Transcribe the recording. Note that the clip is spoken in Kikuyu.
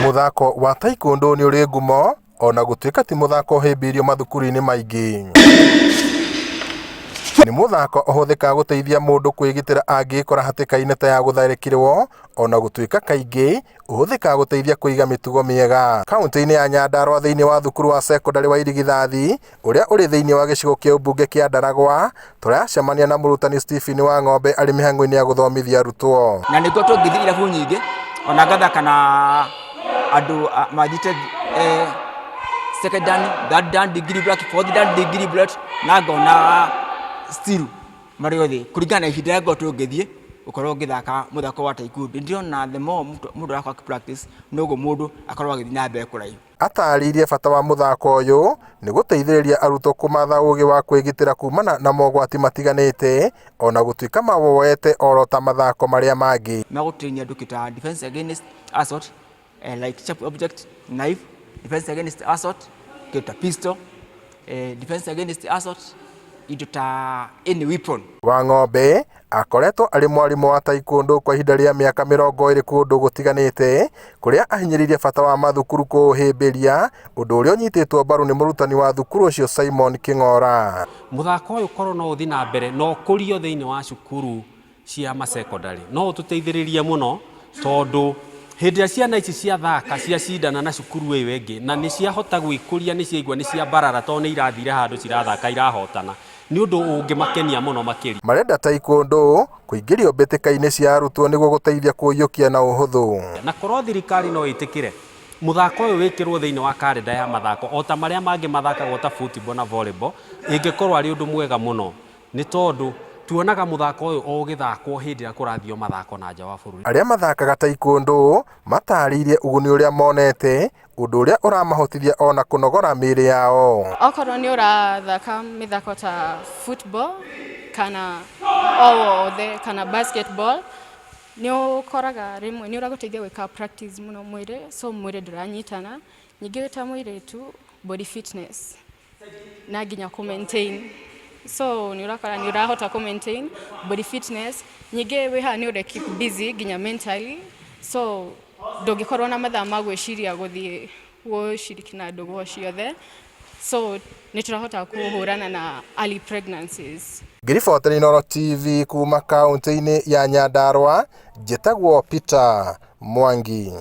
Mũthako wa taekwondo nĩ ũrĩ ngumo ona gũtuĩka ti mũthako ũhĩmbĩirio mathukuru-inĩ maingĩ. Nĩ mũthako ũhũthĩkaga gũteithia mũndũ kwĩgitĩra angĩĩkora hatĩka-inĩ ta ya gũtharĩkĩrwo ona gũtuĩka kaingĩ ũhũthĩkaga gũteithia kũiga mĩtugo mĩega. Kauntĩ-inĩ ya Nyandarua thĩinĩ wa thukuru wa cekondarĩ wa Irigithathi ũrĩa ũrĩ thĩinĩ wa gĩcigo kĩa ũmbunge kĩa Ndaragwa, tũracemania na mũrutani Stephen Wang'ombe arĩ mĩhang'o-inĩ ya gũthomithia arutwo. Na nĩguo tũngĩthiĩ irabu nyingĩ ona ngathaka na andũ mathiĩte second dan, third dan degree black, fourth dan degree black, na ngona still marĩ othe kũringana na ihinda rĩrĩa ngorwo tũngĩthiĩ gũkorwo ngĩthaka mũthako wa taekwondo. Nĩ ndĩrona the more mũndũ arakorwo akĩ practice noguo mũndũ akoragwo agĩthiĩ na mbere kũraihu. Atarĩirie bata wa mũthako ũyũ nĩ gũteithĩrĩria arutwo kũmatha ũgĩ wa kwĩgitĩra kumana na mogwati matiganĩte ona gũtuĩka mawoete oro ta mathako marĩa mangĩ. Magũtrain andũ kĩta defense against assault, like sharp object, knife, defense against assault kĩndũ ta pistol, defense against assault indo ta any weapon. Wang'ombe akoretwo arĩ mwarimũ wa taekwondo kwa ihinda rĩa mĩaka 20 kũndũ gũtiganĩte kũrĩa ahinyĩrĩirie bata wa mathukuru kũũhĩmbĩria, ũndũ ũrĩa ũnyitĩtwo mbaru nĩ mũrutani wa thukuru ũcio Simon Kĩng'ora. Mũthako ũyũ korwo no ũthiĩ na mbere na ũkũrio thĩinĩ wa cukuru cia macekondarĩ no ũtũteithĩrĩrie mũno, tondũ hĩndĩ ĩrĩa ciana ici ciathaka ciacindana na cukuru ĩyo ĩngĩ na nĩ ciahota gwĩkũria, nĩ ciaigua nĩ ciambarara tondũ nĩ irathire handũ cirathaka irahotana, nĩ ũndũ ũngĩmakenia mũno makĩria. Marenda taekwondo kũingĩrio mbĩtĩka-inĩ cia arutwo nĩguo gũteithia kũũiyũkia na ũhũthũ. Na korwo thirikari no ĩtĩkĩre mũthako ũyũ wĩkĩrwo thĩinĩ wa karenda ya mathako o ta marĩa mangĩ mathakagwo ta football na volleyball, ĩngĩkorwo arĩ ũndũ mwega mũno, nĩ tondũ tuonaga mũthako ũyũ o ũgĩthakwo hĩndĩ ĩrĩa kũrathio mathako na nja wa bũrũri. Arĩa mathakaga taekwondo matarĩirie ũguni ũrĩa monete, ũndũ ũrĩa ũramahotithia ona kũnogora mĩĩrĩ yao. Okorwo nĩ ũrathaka mĩthako ta football kana o wothe kana basketball, nĩ ũkoraga rĩmwe nĩ ũragũteithia gwĩka practice mũno mwĩrĩ, so mwĩrĩ ndũranyitana. Ningĩ wĩ ta mũirĩtu, body fitness na nginya kũ maintain, so nĩ ũrakora nĩ ũrahota kũ maintain body fitness. Ningĩ wĩ haha nĩ ũre keep busy nginya mentally, so ndũngĩkorwo na mathaa ma gwĩciria gũthiĩ gũciriki na ndũgũ o ciothe, so nĩ tũrahota kũhũrana na early pregnancies. Ngĩribotera Inooro TV kuma kaũntĩ-inĩ ya Nyandarua, njĩtagwo Peter Mwangi.